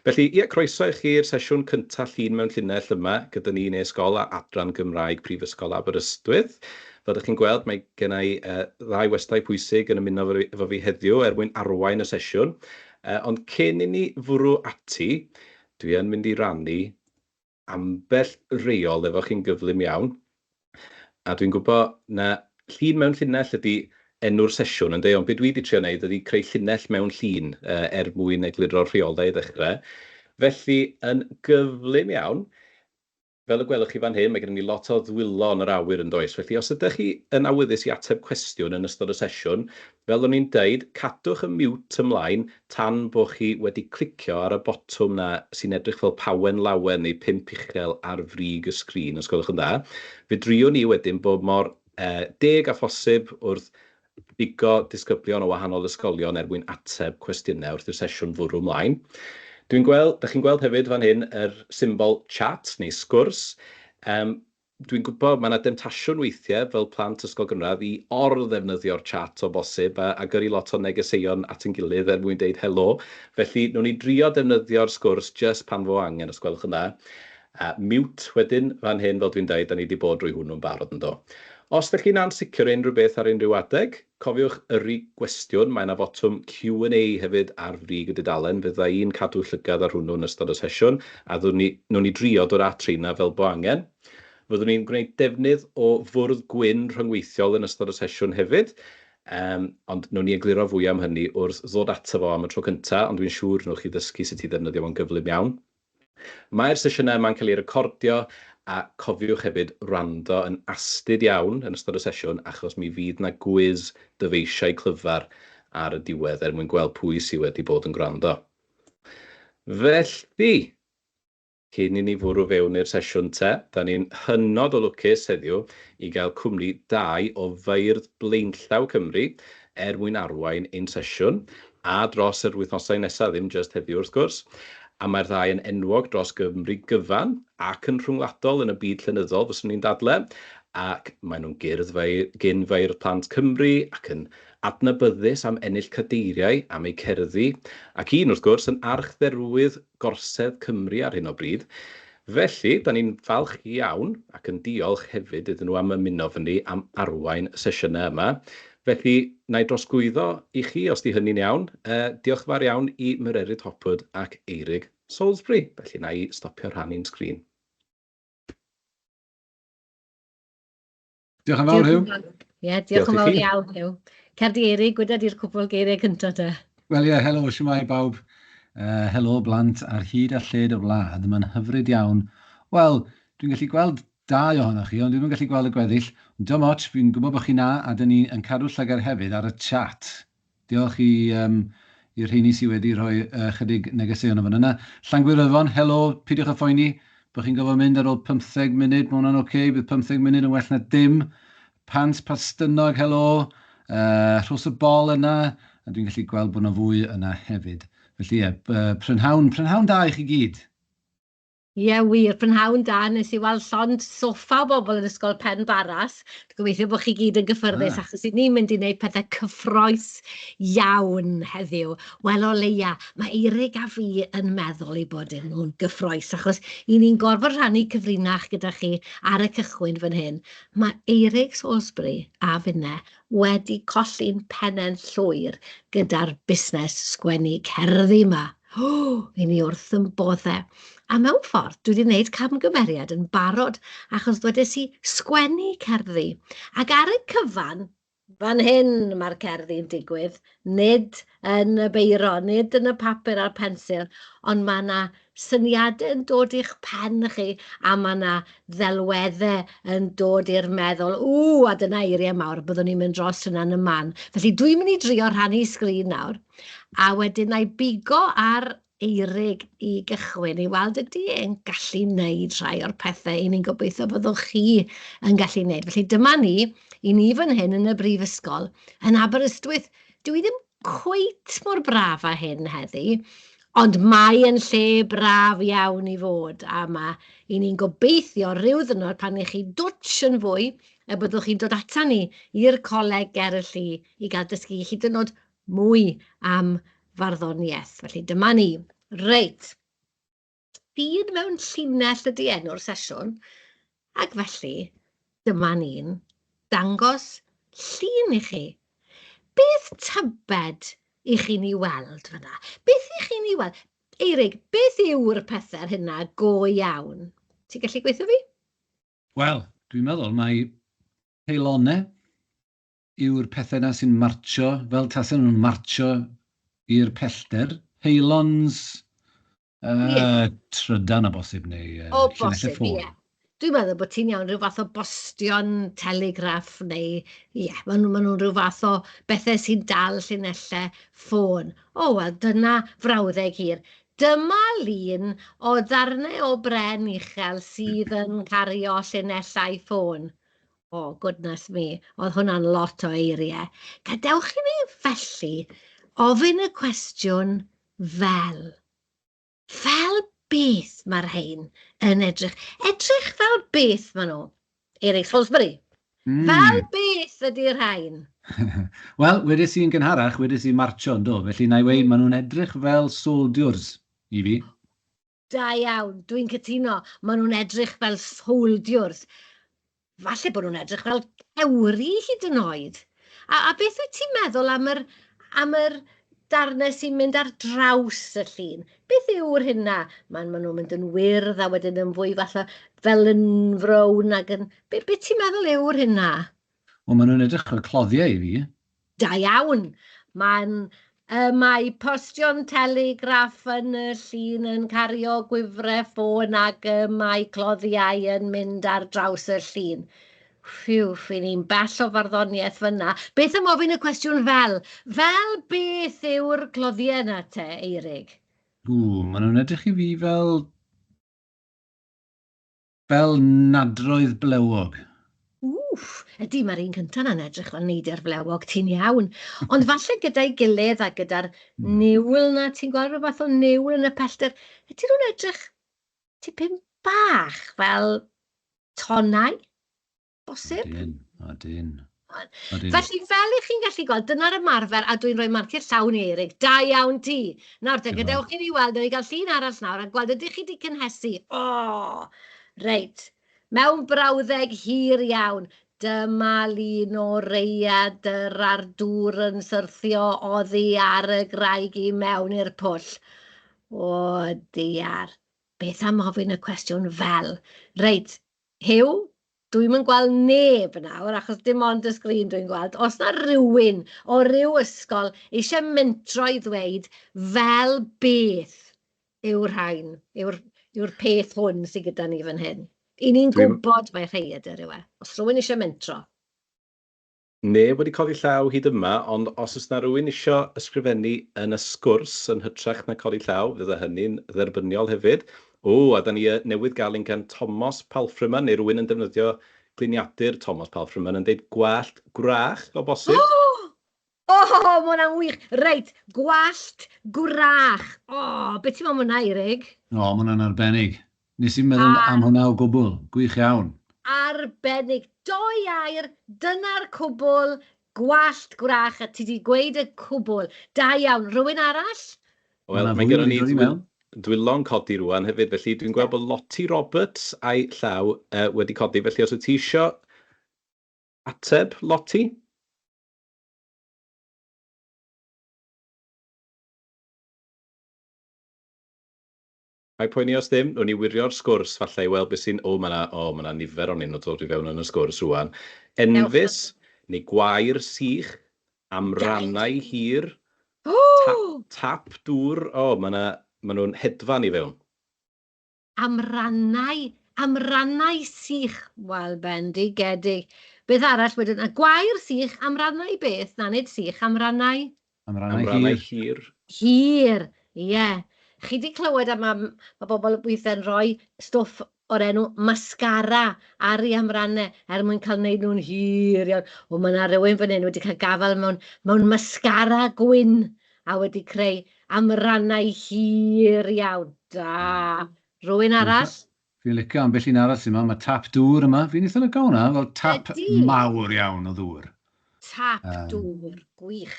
Felly, ie, croeso i chi i'r sesiwn cynta Llun mewn Llinell yma gyda ni yn e-sgol a Adran Gymraeg Prifysgol Aberystwyth. Fel dach chi'n gweld, mae genna i ddau westai pwysig yn ymuno efo fi heddiw er mwyn arwain y sesiwn. Ond cyn i ni fwrw ati, dwi yn mynd i rannu ambell reol efo chi'n gyflym iawn. A dwi'n gwybod na llun mewn llinell ydy enw'r sesiwn ynde, ond be dwi 'di trio wneud ydy creu llinell mewn llun er mwyn egluro'r rheolau i ddechrau. Felly, yn gyflym iawn, fel y gwelwch chi fan hyn, mae gennym ni lot o ddwylo yn yr awyr yn does. Felly, os ydych chi yn awyddus i ateb cwestiwn yn ystod y sesiwn, fel o'n i'n deud, cadwch y mute ymlaen tan bo' chi wedi clicio ar y botwm 'na sy'n edrych fel pawen lawen neu pump uchel ar frig y sgrin, os gwelwch yn dda. Fe driwn ni wedyn bod mor deg â phosib wrth bigo disgyblion o wahanol ysgolion er mwyn ateb cwestiynau wrth i'r sesiwn fwrw ymlaen. Dwi'n gweld, dach chi'n gweld hefyd fan hyn yr symbol chat neu sgwrs. Yym, dwi'n gwybod mae 'na demtasiwn weithiau fel plant ysgol gynradd i or-ddefnyddio'r chat o bosib a, a gyrru lot o negeseuon at ein gilydd er mwyn deud helo. Felly, wnawn ni drio defnyddio'r sgwrs jyst pan fo angen, os gwelwch yn dda. A mute wedyn fan hyn, fel dwi'n deud, da ni 'di bod drwy hwnnw'n barod yn do. Os dach chi'n ansicr o unrhyw beth ar unrhyw adeg, cofiwch yrru gwestiwn, mae 'na fotwm Q&A hefyd ar frig y dudalen, fydda i'n cadw llygad ar hwnnw yn ystod y sesiwn, a ddwn ni, wnawn ni drio dod at rheina fel bo angen. Fyddwn ni'n gwneud defnydd o fwrdd gwyn rhyngweithiol yn ystod y sesiwn hefyd, yym, ond wnawn ni egluro fwy am hynny wrth ddod ato fo am y tro cynta, ond dwi'n siŵr wnewch chi ddysgu sut i ddefnyddio fo'n gyflym iawn. Mae'r sesiynau yma'n cael eu recordio, a cofiwch hefyd wrando yn astud iawn yn ystod y sesiwn, achos mi fydd 'na gwis dyfeisiau clyfar ar y diwedd er mwyn gweld pwy sydd wedi bod yn gwrando. Felly, cyn i ni fwrw fewn i'r sesiwn te, da ni'n hynod o lwcus heddiw i gael cwmni dau o feirdd blaenllaw Cymru er mwyn arwain ein sesiwn, a dros yr wythnosau nesaf, ddim jyst heddiw wrth gwrs. A mae'r ddau yn enwog dros Gymru gyfan ac yn rhyngwladol yn y byd llenyddol, fyswn i'n dadlau, ac maen nhw'n gyrdd gyn feirdd plant Cymru ac yn adnabyddus am ennill cadeiriau am eu cerddi, ac un, wrth gwrs, yn archdderwydd Gorsedd Cymru ar hyn o bryd. Felly, da ni'n falch iawn ac yn diolch hefyd iddyn nhw am ymuno efo ni am arwain y sesiynau yma. Felly, wna i drosglwyddo i chi, os 'di hynny'n iawn. Diolch yn fawr iawn i Mererid Hopwood ac Eurig Salisbury. Felly, wna i stopio rhannu'n sgrin. Diolch yn fawr, Huw. Ie, diolch yn fawr iawn, Huw. Cer di Eirig, gwyda di'r cwpl geiriau cyntaf te. Wel ie, helo, shwmae bawb. Helo blant ar hyd a lled y wlad, mae'n hyfryd iawn. Wel, dwi'n gallu gweld dau ohonoch chi, ond dwi'm yn gallu gweld y gweddill. Ond dim ots, fi'n gwybod bod chi 'na, a 'dyn ni yn cadw llygad hefyd ar y chat. Diolch i yym i'r rheini sydd wedi rhoi ychydig negeseuon yn fan yna. Llangwyryfon, helo, peidiwch â phoeni bod chi'n gorfod mynd ar ôl pymtheg munud, mae hwnna'n ok, bydd pymtheg munud yn well na dim. Pant Pastynog, helo, Rhos y Bol yna, a dwi'n gallu gweld bod yna fwy yna hefyd. Felly ie, prynhawn, prynhawn da i chi gyd. Ie, wir, prynhawn da. Nes i weld llond soffa o bobl yn Ysgol Pen Barras. Dwi'n gobeithio bod chi gyd yn gyffyrddus, achos 'y ni'n mynd i wneud pethau cyffrous iawn heddiw. Wel, o leia, mae Eurig a fi yn meddwl eu bod nhw'n gyffrous, achos 'y ni'n gorfod rhannu cyfrinach gyda chi ar y cychwyn fan hyn. Mae Eurig Salisbury a finne wedi colli'n pennau'n llwyr gyda'r busnes sgwennu cerddi 'ma. O, 'y ni wrth yn boddau. A mewn ffordd, dwi 'di wneud camgymeriad yn barod, achos ddwedes i sgwennu cerddi. Ac ar y cyfan, fan hyn mae'r cerddi'n digwydd, nid yn y beiro, nid yn y papur a'r pensil, ond mae 'na syniadau yn dod i'ch pen chi, a mae 'na ddelweddau yn dod i'r meddwl. Ww, a dyna eiriau mawr, byddwn ni'n mynd dros hynna yn y man. Felly dwi'n mynd i drio rhannu sgrin nawr, a wedyn wna i bigo ar Eurig i gychwyn i weld ydy e'n gallu wneud rhai o'r pethau 'y ni'n gobeithio fyddwch chi yn gallu wneud. Felly dyma ni, 'y ni fan hyn yn y brifysgol yn Aberystwyth. Dyw hi ddim cweit mor braf â hyn heddi, ond mae yn lle braf iawn i fod, a ma' 'y ni'n gobeithio ryw ddiwrnod pan 'y chi dwtsh yn fwy, y byddwch chi'n dod ata ni i'r coleg ger y lli i gael dysgu hyd yn oed mwy am farddoniaeth. Felly dyma ni. Reit. Llun mewn llinell ydy enw'r sesiwn, ac felly dyma ni'n dangos llun i chi. Beth tybed i chi'n ei weld fan'na? Beth i chi'n ei weld? Eurig, beth yw'r pethau hynna go iawn? Ti'n gallu gweithio fi? Wel, dwi'n meddwl mai peilonau yw'r pethau 'na sy'n martsio, fel tasen nhw'n martsio i'r pellter. Peilons uh, trydan o bosib, neu o bosib, ie. Dwi'n meddwl bod ti'n iawn, rhyw fath o bostion telegraff neu, ie, yeah, maen nhw, maen nhw'n rhyw fath o bethau sy'n dal llinellau ffôn. O, wel, dyna frawddeg hir. Dyma lun o ddarnau o bren uchel sydd yn cario llinellau ffôn. O, goodness me, oedd hwnna'n lot o eiriau. Gadewch i ni felly ofyn y cwestiwn fel. Fel beth mae'r rhain yn edrych? Edrych fel beth maen nhw? Eric Salisbury. Fel beth ydy'r rhain? Wel, wedes i'n gynharach, wedes i martsio yn do, felly na i weud, maen nhw'n edrych fel soldiers i fi. Da iawn, dwi'n cytuno. Maen nhw'n edrych fel soldiers. Falle bod nhw'n edrych fel cewri hyd yn oed. A, a beth wyt ti'n meddwl am yr, am yr darnau sy'n mynd ar draws y llun? Beth yw'r hynna? Maen, maen nhw'n mynd yn wyrdd a wedyn yn fwy falle fel yn frown ac yn... Be, be ti'n meddwl yw'r hynna? Wel, maen nhw'n edrych fel cloddiau i fi. Da iawn! Mae'n... Y mae postion telegraff yn y llun yn cario gwifrau ffôn ac y mae cloddiau yn mynd ar draws y llun. Ffiw, i ni'n bell o farddoniaeth fan'na. Beth am ofyn y cwestiwn fel? Fel beth yw'r cloddiau 'na te, Eurig? Ww, maen nhw'n edrych i fi fel Fel nadroedd blewog. Wff, ydy, mae'r un cyntaf 'na'n edrych fel neidr flewog, ti'n iawn. Ond falle gyda'i gilydd a gyda'r niwl 'na, ti'n gweld rhyw fath o niwl yn y pellter, ydyn nhw'n edrych tipyn bach fel tonnau, bosib? Odyn, odyn. Felly, fel 'y chi'n gallu gweld, dyna'r ymarfer, a dwi'n rhoi marciau llawn i Eirig. Da iawn ti! Nawr te, gadewch i ni weld, wnawn ni gael llun arall nawr a gweld ydych chi 'di cynhesu. O! Reit. Mewn brawddeg hir iawn, dyma lun o raeadr a'r dŵr yn syrthio oddi ar y graig i mewn i'r pwll. O, diar. Beth am ofyn y cwestiwn fel? Reit, Huw, dwi'm yn gweld neb nawr, achos dim ond y sgrin dwi'n gweld. Oes 'na rywun o ryw ysgol eisiau mentro i ddweud fel beth yw'r rhain, yw'r yw'r peth hwn sydd gyda ni fan hyn? 'Y ni'n gwybod mai rhaeadr yw e. Os rhywun eisiau mentro. Neb wedi codi llaw hyd yma, ond os oes 'na rywun isio ysgrifennu yn y sgwrs yn hytrach na codi llaw, fydda hynny'n dderbyniol hefyd. O, a 'da ni yy newydd gael un gan Tomos Palfreyman, neu rywun yn defnyddio gliniadur Tomos Palfreyman yn deud gwallt gwrach o bosib. O! O, mae hwnna'n wych! Reit, gwallt gwrach. O, be ti'n meddwl am hwnna, Eurig? O, mae hwnna'n arbennig. Nes i'm meddwl am hwnna o gwbl. Gwych iawn. Arbennig. Dou air, dyna'r cwbl, gwallt gwrach, a ti 'di gweud y cwbl. Da iawn. Rhywun arall? Wel, mae gennym ni dwylo'n codi rŵan hefyd, felly dwi'n gweld bod Lottie Roberts a'i llaw wedi codi, felly os wyt ti isio ateb, Lottie? Paid poeni os ddim, wnawn ni wirio'r sgwrs falle i weld beth sy'n... O, mae 'na o, ma' 'na nifer ohonyn nhw dod i fewn yn y sgwrs rŵan. Enfys, neu gwair sych, amrannau hir, tap dŵr, o, ma' 'na... maen nhw'n hedfan i fewn. Amrannau, amrannau sych, wel bendigedig. Beth arall wedyn? A gwair sych, amrannau beth? Na, nid sych, amrannau... Amrannau hir. hir. Hir, ie. Chi 'di clywed am am... ma' bobl weithiau'n rhoi stwff o'r enw mascara ar eu hamrannau er mwyn cael wneud nhw'n hir iawn. O, ma' 'na rywun fan hyn wedi cael gafael mewn mewn mascara gwyn a wedi creu amrannau hir iawn. Da! Rhywun arall? Fi'n licio ambell un arall sy'n yma. Mae tap dŵr yma. Fi'n eitha licio hwnna, fel tap mawr iawn o ddŵr. Tap dŵr, gwych.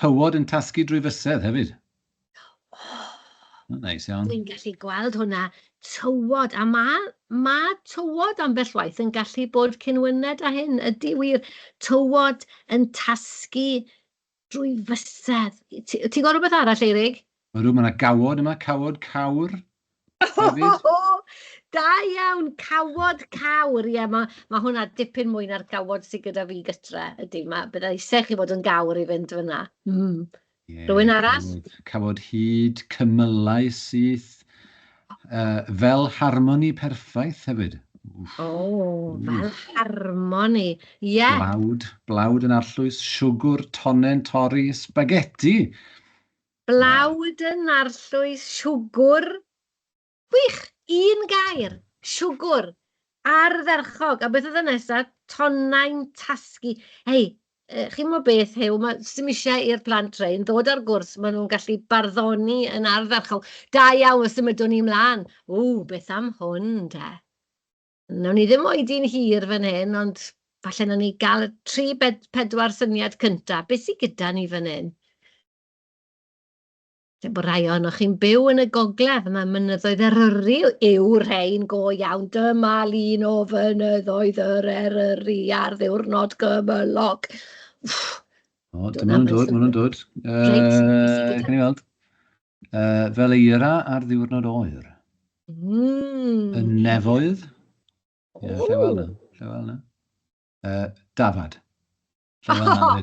Tywod yn tasgu drwy fysedd hefyd. Oh. Neis iawn. Dwi'n gallu gweld hwnna. Tywod, a ma' ma' tywod ambell waith yn gallu bod cyn wynned â hyn. Ydy wir, tywod yn tasgu drwy fysedd. Ti'n gweld rhywbeth arall, Eirig? Ydw, mae yna gawod yma, cawod cawr. Hefyd. Da iawn, cawod cawr. Ie, mae ma hwnna dipyn mwy na'r gawod sydd gyda fi gytre. Ydy, mae, byddai eisiau chi fod yn gawr i fynd fyna. Yeah, Rhywun arall? Cawod, cawod hud, cymylau syth, fel harmoni perffaith hefyd. Wff. O, fel harmoni. Ie. Yeah. Blawd, blawd yn arllwys, siwgwr, tonnen torri, spaghetti. Blawd yn arllwys, siwgwr. Gwych, un gair, siwgwr. Ardderchog. A beth oedd y nesaf? Tonnau'n tasgu. Hei, chi'n gwybod beth, Huw, ma' 'sdim isie i'r plant rhein ddod ar gwrs, maen nhw'n gallu barddoni yn ardderchog. Da iawn, os symudwn ni mlaen. Ww, beth am hwn, te? Wnawn ni ddim oedi'n hir fan hyn, ond falle wnawn ni gael y 3, 4 syniad cynta. Beth sydd gyda ni fan hyn? Lle bod rhai ohonoch chi'n byw yn y gogledd, mae mynyddoedd Eryri yw rhein go iawn. Dyma lun o fynyddoedd yr Eryri ar ddiwrnod gymylog. O, dyma nhw'n dod, maen nhw'n dod. Reit, Can i weld? Fel eira ar ddiwrnod oer. Y nefoedd. Ie, lle fel yna. Lle fel yna. Dafad. Oh,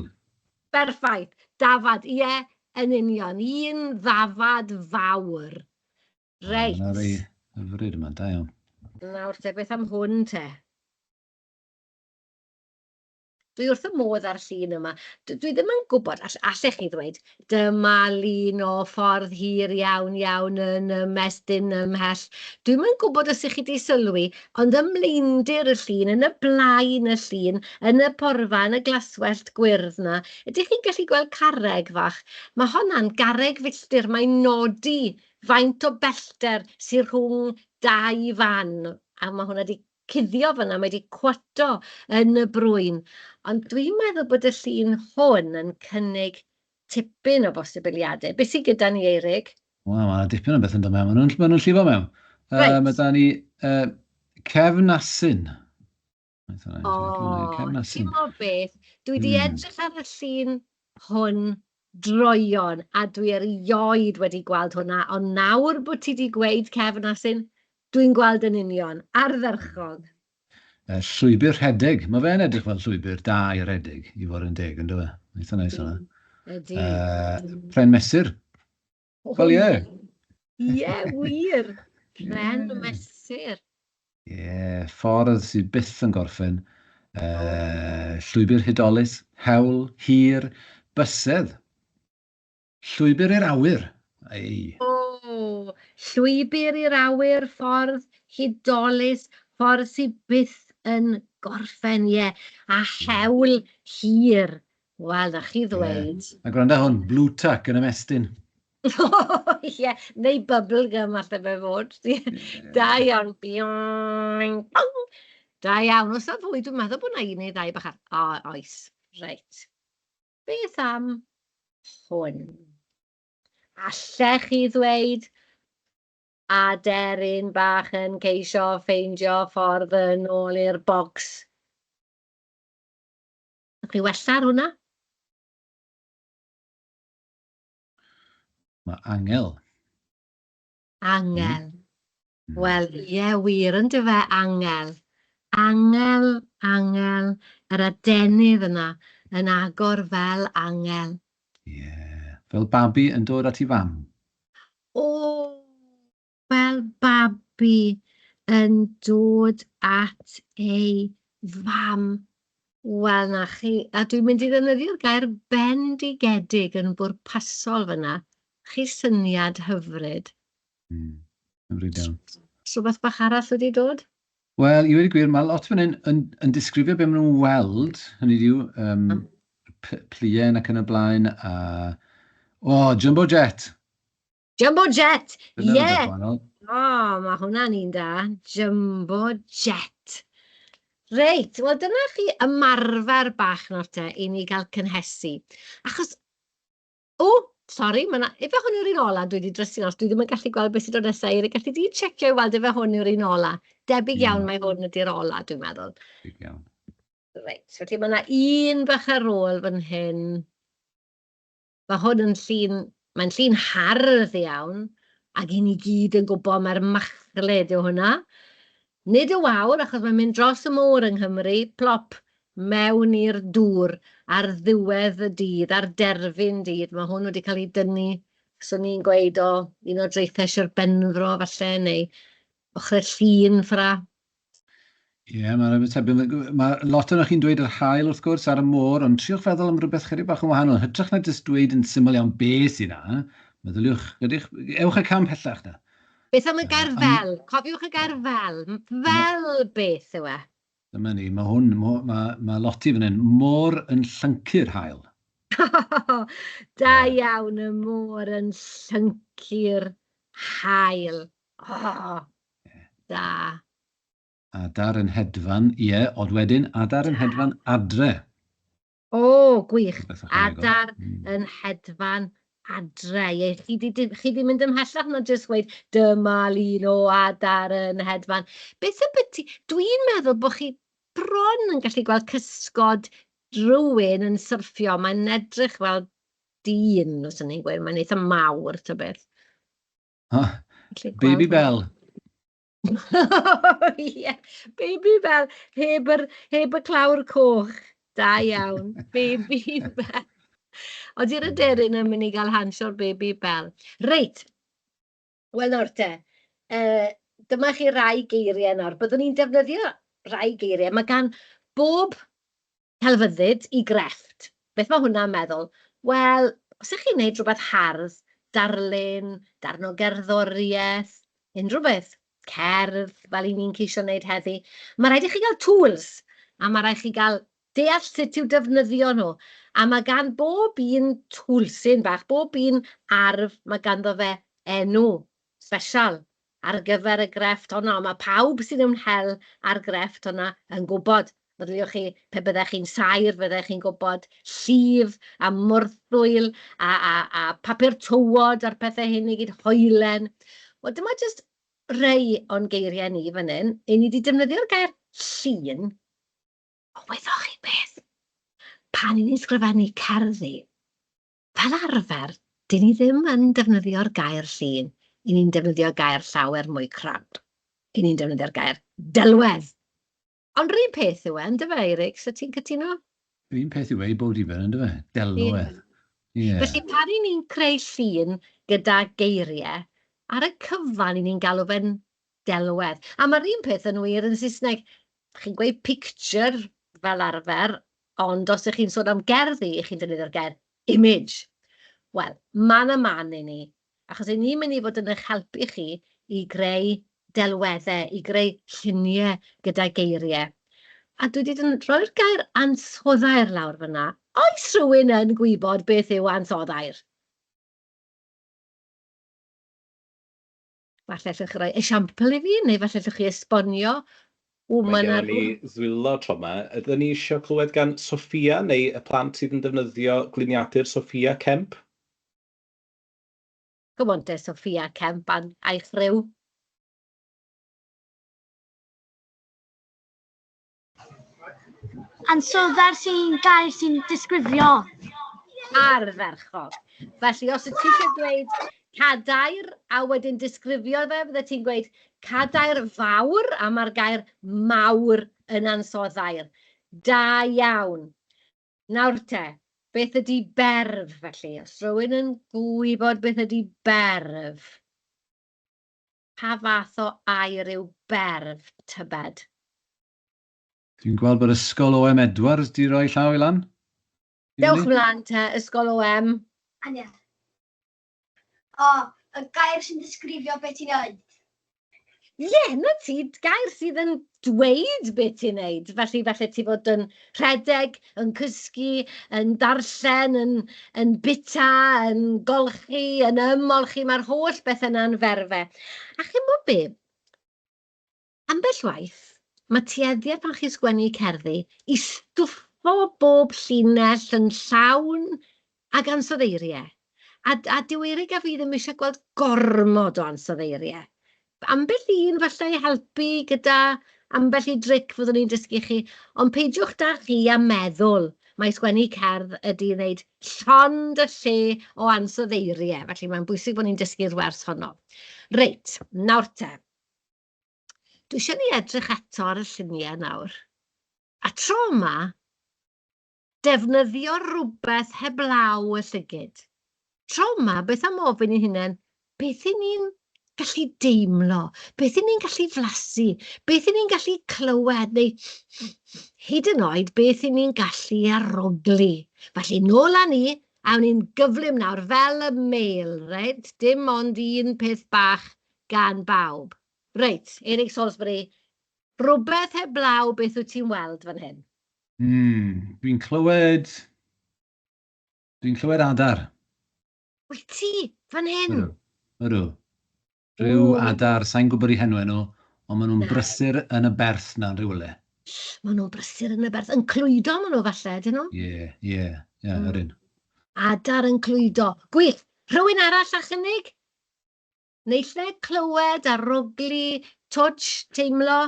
berffaith. Dafad, ie, yn union. Un ddafad fawr. Reit. Yna rei hyfryd yma, da iawn. Nawr te, beth am hwn te? Dwi wrth y modd â'r llun yma. Dwi ddim yn gwybod, allech chi ddweud, dyma lun o ffordd hir iawn iawn yn ymestyn ymhell. Dwi'm yn gwybod os 'y chi 'di sylwi, ond ym mlaendir y llun, yn y blaen y llun, yn y porfa, yn y glaswellt gwyrdd 'na, ydych chi'n gallu gweld carreg fach? Mae honna'n garreg filltir, mae'n nodi faint o bellter sy rhwng dau fan, a mae hwnna 'di cuddio fan'na, mae 'di cwato yn y brwyn. Ond dwi'n meddwl bod y llun hwn yn cynnig tipyn o bosibiliadau. Be sy gyda ni, Eirig? Wel, mae 'na dipyn o beth yn dod mewn. Maen nhw'n ma nhw llifo mewn. Reit. Mae da ni Cefn Asyn. O, Cefn Asyn. Ti'n gwybod beth? Dwi 'di edrych ar y llun hwn droeon, a dwi erioed wedi gweld hwnna, ond nawr bod ti 'di gweud Cefn Asyn, dwi'n gweld yn union. Ardderchog. Llwybr rhedeg. Mae fe'n edrych fel llwybr da i redeg, i fod yn deg, yn dyfe? Eitha neis hwnna. Ydy. Pren mesur. Wel, ie. Ie, wir. Pren mesur. Ie, ffordd sydd byth yn gorffen. Llwybr hudolus, hewl, hir, bysedd. Llwybr i'r awyr. Ei. O, llwybr i'r awyr, ffordd hudolus, ffordd sydd byth yn gorffen, ie. A hewl hir. Wel, na chi ddweud. Yeah. A gwrando hwn, blue tack yn ymestyn. Ie, neu bubblegum alle fe fod. Da iawn. Bioing, bong. Da iawn. Oes 'na fwy? Dwi'n meddwl bod 'na un neu ddau bach ar... O, oes. Reit. Beth am hwn? Allech chi ddweud aderyn bach yn ceisio ffeindio ffordd yn ôl i'r bocs? Ydych chi wella ar hwnna? Mae angel. Angel. Wel, ie, wir, yn dyfe, angel. Angel, angel, yr adenydd yna yn agor fel angel. Ie, fel babi yn dod at ei fam. O, fel babi yn dod at ei fam. Wel, 'na chi. A dwi'n mynd i ddefnyddio'r gair bendigedig yn bwrpasol fan'na. Chi syniad hyfryd. Hyfryd iawn. Rhywbeth bach arall wedi dod? Wel, i weud y gwir, mae lot fan hyn yn, yn disgrifio be maen nhw'n weld, hynny yw, pluen ac yn y blaen, a... O, Jumbo Jet! Jumbo Jet! Ie! Yeah. O, mae hwnna'n un da. Jumbo Jet. Reit, wel dyna chi ymarfer bach nawr te i ni gael cynhesu. Achos, o, Sori, ma' 'na... Ife hwn yw'r un ola? Dwi 'di drysu os dwi ddim yn gallu gweld beth sy'n dod nesa. Eirig, galli di tsecio i weld ife hwn yw'r un ola? Debyg iawn mai hwn ydy'r ola, dwi'n meddwl. Debyg iawn. Reit, felly ma' 'na un bach ar ôl fan hyn. Ma' hwn yn llun... Mae'n llun hardd iawn, ac 'y ni gyd yn gwybod mai'r machlud yw hwnna. Nid y wawr, achos mae'n mynd dros y môr yng Nghymru, plop, mewn i'r dŵr ar ddiwedd y dydd, ar derfyn dydd. Mae hwn wedi cael ei dynnu, 'swn i'n gweud, o un o draethau Sir Benfro falle, neu ochrau Llŷn ffor'na. Ie, mae'r ymatebion... Mae lot ohonoch chi'n dweud yr haul, wrth gwrs, ar y môr, ond triwch feddwl am rywbeth chydig bach yn wahanol. Hytrach na jyst dweud yn syml iawn be sy'n 'na, meddyliwch, ydych, ewch y cam pellach 'na. Beth am y gair fel? Cofiwch y gair fel. Fel beth yw e? Dyma ni, mae hwn, mae, mae Lottie fan hyn, môr yn llyncu'r haul. Da iawn, y môr yn llyncu'r haul. Oh, da. Adar yn hedfan, ie, ond wedyn adar yn hedfan adre. O, gwych. Adar yn hedfan adre. Ie, chi 'di chi 'di mynd ymhellach na jyst gweud dyma lun o adar yn hedfan. Beth ambyti... Dwi'n meddwl bod chi bron yn gallu gweld cysgod rywun yn syrffio. Mae'n edrych fel dyn, os o'n i'n gweud. Mae'n eitha mawr, ta beth. Baby Bell. Ie, Baby Bell, heb yr heb y clawr coch. Da iawn, Baby Bell. Odi'r aderyn yn mynd i gael hans o'r Baby Bell? Reit, wel nawr te, yy, dyma chi rai geiriau nawr. Byddwn ni'n defnyddio rai geiriau. Mae gan bob celfyddyd i grefft. Beth mae hwnna'n meddwl? Wel, os 'y chi'n wneud rhywbeth hardd, darlun, darn o gerddoriaeth, unrhyw beth, cerdd, fel 'y ni'n ceisio wneud heddi, ma' raid i chi gael tools, a ma' raid chi gael deall sut i'w defnyddio nhw. A ma' gan bob un twlsyn bach, bob un arf, ma' ganddo fe enw sbesial ar gyfer y grefft honno. Mae pawb sydd ymhel â'r grefft honno yn gwybod. Meddyliwch chi, pe byddech chi'n saer, fyddech chi'n gwybod llif a morthwyl a a a papur tywod a'r pethe hyn i gyd, hoelen. Wel, dyma jyst rhai o'n geiriau ni fan hyn. 'Y ni 'di defnyddio'r gair llun, ond wyddoch chi beth? Pan 'y ni'n sgrifennu cerddi, Fel arfer, 'dyn ni ddim yn defnyddio'r gair llun, 'y ni'n defnyddio gair llawer mwy crap. 'Y ni'n defnyddio'r gair delwedd. Ond yr un peth yw e, yndyfe, Eirig? So ti'n cytuno? Yr un peth yw e i bob diben, yndyfe? Delwedd. Ie. Felly pan 'y ni'n creu llun gyda geiriau, ar y cyfan 'y ni'n galw fe'n delwedd. A mae'r un peth yn wir yn Saesneg. Chi'n gweud picture fel arfer, Ond os 'y chi'n sôn am gerddi, 'y chi'n defnyddio'r gair image. Wel, man a man 'y ni, achos 'y ni'n mynd i fod yn eich helpu chi i greu delweddau, i greu lluniau gyda geiriau. A dwi 'di rhoi'r gair ansoddair lawr fan'na. Oes rhywun yn gwybod beth yw ansoddair? Falle allwch chi roi esiampl i fi, neu falle allwch chi esbonio. W, mae 'na... Mae gennym ni ddwylo tro 'ma. Ydyn ni eisiau clywed gan Soffia, neu y plant sydd yn defnyddio gliniadur Soffia Kemp? Come on te, Soffia Kemp a'i chriw. Ansoddair sy'n gair sy'n disgrifio. Ardderchog. Felly, os wyt ti eisiau dweud cadair a wedyn disgrifio fe, fyddet ti'n gweud cadair fawr, a mae'r gair mawr yn ansoddair. Da iawn. Nawr te, beth ydy berf felly? Os rhywun yn gwybod beth ydy berf, pa fath o air yw berf, tybed? Dwi'n gweld bod Ysgol OM Edwards 'di rhoi llaw i lan. Dewch mlaen te, Ysgol OM. Anya. O, y gair sy'n disgrifio beth ti'n neud. Ie, yeah, na ti, gair sydd yn dweud beth ti'n neud. Felly, falle ti fod yn rhedeg, yn cysgu, yn darllen, yn, yn bita, yn golchi, yn ymolchi. Mae'r holl beth yna'n ferfe. A chi'n gwybod be? Ambell waith, mae tueddiad pan chi'n sgwennu cerddi i stwffo bob llinell yn llawn ag ansoddeiriau. A a dyw Eurig a fi ddim eisiau gweld gormod o ansoddeiriau. Ambell un falle i helpu gyda ambell i dric fyddwn ni'n dysgu chi, ond peidiwch da chi â meddwl mai sgwennu cerdd ydy wneud llond y lle o ansoddeiriau. Felly mae'n bwysig bod ni'n dysgu'r wers honno. Reit, nawr te. Dwi eisiau ni edrych eto ar y lluniau nawr. A tro yma, defnyddio rhywbeth heblaw y llygyd. Tro yma, beth am ofyn i'n hunain, beth 'y ni'n gallu deimlo? Beth 'y ni'n gallu flasu? Beth 'y ni'n gallu clywed? Neu hyd yn oed, beth 'y ni'n gallu arogli? Felly, nôl â ni, awn ni'n gyflym nawr, fel y mêl, reit? Dim ond un peth bach gan bawb. Reit, Eric Salisbury, rhywbeth heblaw beth wyt ti'n weld fan hyn? Dwi'n clywed... Dwi'n clywed adar. Wyt ti? Fan hyn? Ydw. Ydw. Rhyw adar, sa'n gwybod eu henwau nhw, ond maen nhw'n brysur yn y berth 'na yn rhywle. Maen nhw'n brysur yn y berth. Yn clwydo maen nhw falle, ydyn nhw? Ie, ie, ie, yr un. Adar yn clwydo. Gwych! Rhywun arall â chynnig? Naill ai clywed, arogli, touch, teimlo,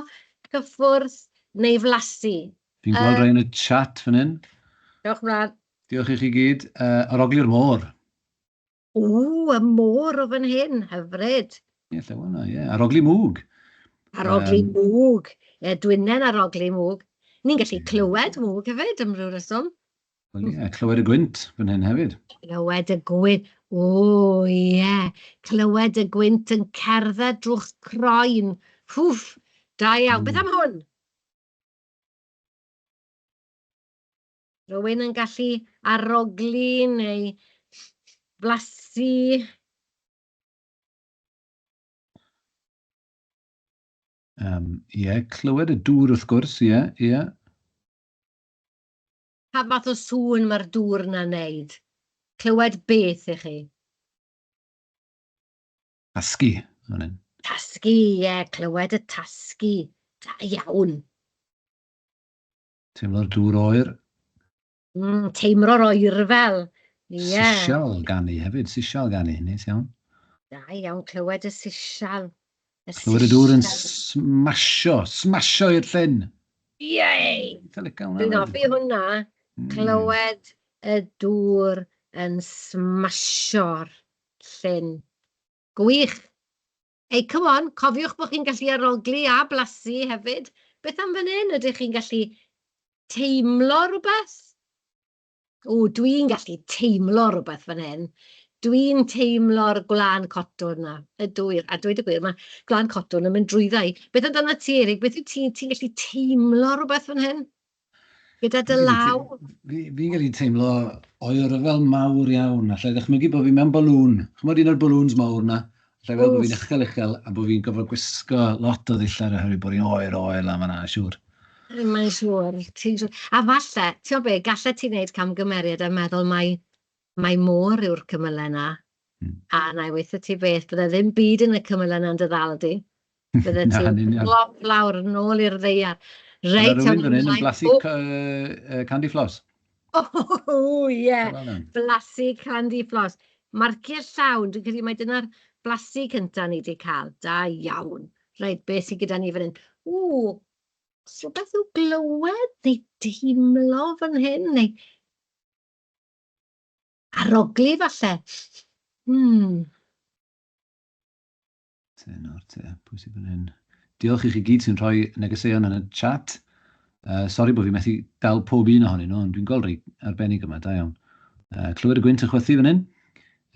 cyffwrdd neu flasu. Fi'n gweld rhai yn y chat fan hyn. Diolch mlaen. Diolch i chi gyd. Arogli'r môr. Ww, y môr o fan hyn, hyfryd. Ie, lle hwnna, ie. Arogli mwg. Arogli mwg. Ie, dwynen arogli mwg. Ni'n gallu clywed mwg hefyd am ryw reswm. Wel ie, clywed y gwynt fan hyn hefyd. Clywed y gwynt, o ie. Clywed y gwynt yn cerdded drwy'ch croen. Hwff, da iawn. Beth am hwn? Rhywun yn gallu arogli neu flasu? Ie, clywed y dŵr wrth gwrs, ie, ie. Pa fath o sŵn mae'r dŵr 'na'n wneud? Clywed beth i chi? Tasgu, fan hyn. Tasgu, ie, clywed y tasgu. Da iawn. Teimlo'r dŵr oer. Teimlo'r oerfel, ie. Sisial ganu hefyd, sisial ganu, neis iawn. Da iawn, clywed y sisial. Y Clywed y dŵr yn smasho, smasho i'r llyn. Yay! Eitha licio hwnna. Dwi'n hoffi hwnna. Clywed y dŵr yn smasio'r llyn. Gwych! Ei, come on, cofiwch bod chi'n gallu arogli a blasu hefyd. Beth am fan hyn? Ydych chi'n gallu teimlo rhywbeth? O, dwi'n gallu teimlo rhywbeth fan hyn. Dwi'n teimlo'r gwlân cotwm 'na. Ydw wir, a dweud y gwir, mae gwlân cotwm yn mynd drwydda i. Beth amdanat ti, Erik? Beth wyt ti... ti'n gallu teimlo rhywbeth fan hyn? Gyda dy law? Fi'n gallu teimlo oerfel mawr iawn. Alla i ddychmygu bod fi mewn balŵn. Chimod un o'r balŵns mawr 'na? Alla i weld bod fi'n uchel uchel a bod fi'n gorfod gwisgo lot o ddillad oherwydd bod hi'n oer oer lan fan'na, siŵr. Mae'n siŵr, ti'n siŵr. A falle, ti'n gwybod be, gallet ti wneud camgymeriad a meddwl mai, mai môr yw'r cymylau 'na. A wna i weud wrtho ti beth, bydde ddim byd yn y cymylau 'na'n dy ddal di. Bydde ti'n flop lawr yn ôl i'r ddaear. Reit, awn ni ymlaen. Rhywun fan hyn yn blasu candy floss. O, ie, blasu candy floss. Marciau llawn, dwi'n credu mai dyna'r blasu cynta ni 'di cael. Da iawn. Reit, beth sydd gyda ni fan hyn? Ww, Oes rhywbeth i'w glywed neu deimlo fan hyn, neu arogli falle? Te nawr te, pwy sydd fan hyn? Diolch i chi gyd sy'n rhoi negeseuon yn y chat. Sori bod fi methu dal pob un ohonyn nhw, ond dwi'n gweld rhai arbennig yma, da iawn. Clywed y gwynt yn chwythu fan hyn.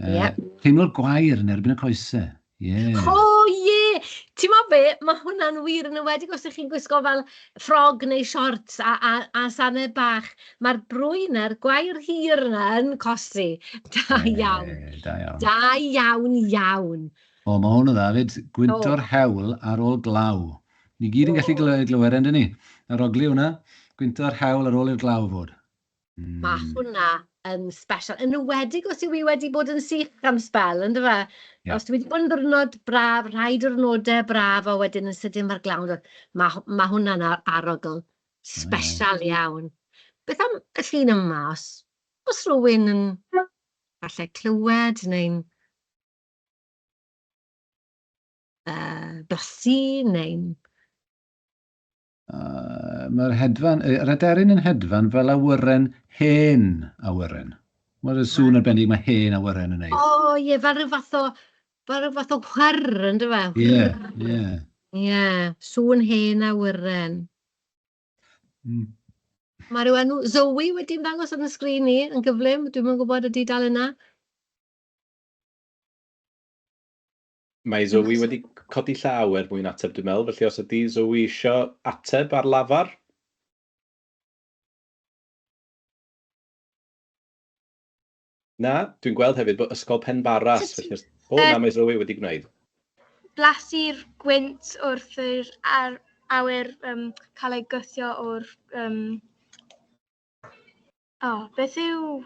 Yep. Teimlo'r gwair yn erbyn y coesau. Ie. O, ie! Ti'n gwybod be, mae hwnna'n wir, yn enwedig os ydych chi'n gwisgo fel ffrog neu siorts a, a, a sanau bach. Mae'r brwyn a'r gwair hir yna yn cosi. Da iawn. Ie, da iawn. Da iawn, iawn. O, mae hwn yn dda 'fyd. Gwynto'r hewl ar ôl glaw. Ni gyd yn gallu glywed e, yndyn ni? Arogli hwnna. Gwynto'r hewl ar ôl i'r glaw fod. Mae hwnna yn special, yn enwedig os yw hi wedi bod yn sych am sbel, yndyfe? Yeah. Os dwi wedi bod yn ddiwrnod braf, rhai diwrnodau braf, a wedyn yn sydyn mae'r glaw yn dod. Mae ma hwnna'n arogl special iawn. Beth am y llun yma, os, os rhywun yn Falle clywed neu'n blasu neu'n... Mae'r hedfan, yr aderyn yn hedfan fel awyren, hen awyren. Mae'r sŵn arbennig mae hen awyren yn neud. O ie, fel rhyw fath o, fel rhyw fath o whirr yn dyfe? Ie, ie. Ie, sŵn hen awyren. Mae rhyw enw Zoe wedi ymddangos ar y sgrin ni yn gyflym. Dwi'm yn gwybod ydy dal yna. Mae Zoe wedi codi llaw er mwyn ateb, dwi'n meddwl. Felly os ydy Zoe isio ateb ar lafar? Na, dwi'n gweld hefyd bod Ysgol Penbarras. Felly os... O, na, mae Zoe wedi gwneud. Blasu'r gwynt wrth yr ar, awyr um, cael ei gwthio o'r... Um, oh, beth yw